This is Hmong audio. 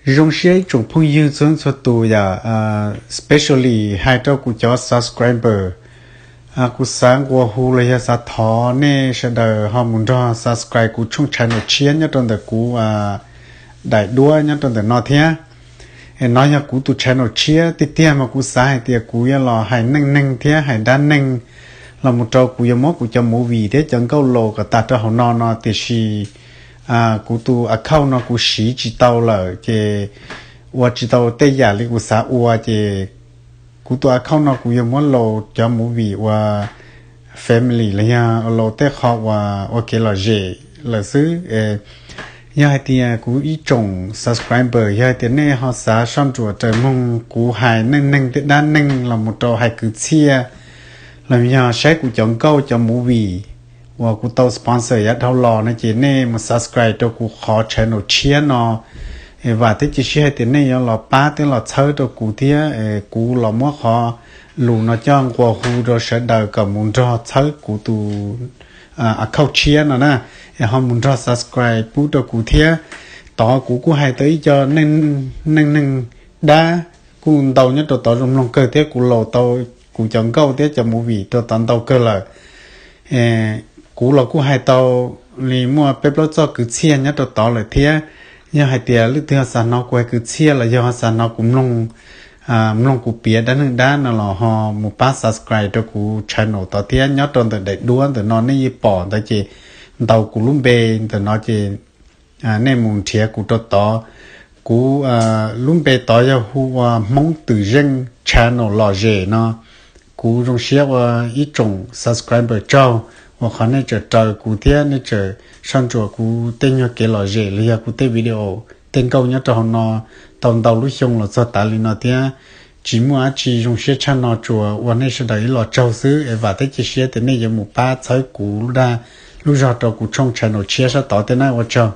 Zoo siab ib tsoom phooj ywg txhua txhua tus yom, specially hais rau kuv cov subscriber. Kuv xav nqua hu los yog xav thov nej sawv daws ho mus nrog subscribe kuv tshooj channel tshiab nyob rau ntawm kuv daim duab nyob rau ntawm no thiab. Nov yog kuv tus channel tshiab tiag tiag mas kuv xav hais tias kuv yuav los hais neej neeg thiab hais dab neeg los mus rau kuv yuav muab kuv cov movie thiab cov nkauj laus kom tag rau hauv no no tiam sis kuv tus account no kuv siv tsis tau lawm ces ua tsis tau tej yam li kuv xav ua ces kuv tus account no kuv yuav muab laus cov movie ua family los yog laus tej qho uas ua kev lom zem lawm xwb. Yog hais tias kuv ib tsoom subscriber yog hais tias nej ho xav soj ntsuam raws mloog kuv hais neej neeg thiab dab neeg los mus rau hais kwv txhiaj los yog saib kuv cov nkauj cov movie uas kuv tau sponsor yav dhau los no ces nej mus subscribe rau kuv qhov channel tshiab no. Vam thiab cia siab hais tias nej yuav los pab thiab los txhawb rau kuv thiab kuv los muab qhov lus no coj nqua hu rau sawv daws kom mus nrog txhawb kuv tus account tshiab no na, ho mus nrog subscribe pub rau kuv thiab. Tod kuv kuj hais tau ib co neej neeg dab kuj ntau nyob rau tod zoo mloog kawg thiab kuv laus tau kuv cov nkauj thiab cov movie rau tod ntau kawg lawm. Kuv los kuj hais tau li muaj peb plaub txoj kwv txhiaj nyob rau tod lawm thiab. Yog hais tias leej twg ho xav hnov kuv hais kwv txhiaj los yog ho xav hnov kuv mloog, mloog kuv piav dab neeg dab no los ho mus pab subscribe rau kuv channel tod thiab. Nyob rau ntawm daim duab ntawm no nej yeej pom ntawd ces ntaus kuv lub npe ntawm no ces nej mus nrhiav kuv rau tod. Kuv lub npe tod yog hu ua Hmoob Twm Zeej channel lom zem no. Kuv zoo siab ua ib tsoom subscriber tsaug uas qhov nej tseem raws kuv thiab nej tseem soj ntsuam kuv tej nyuag kev lom zem los yog kuv tej video tej nkauj nyob rau hauv no tau ntau lub xyoo los txog tav li no thiab. Tsis muaj dab tsi, zoo siab tshaj no tsuas ua nej sawv daws ib los tsaug xwb es vam thiab cia siab tias nej yuav mus pab txhawb kuv lub dag lub zog rau kuv tshooj channel tshiab sab tod thiab na, ua tsaug.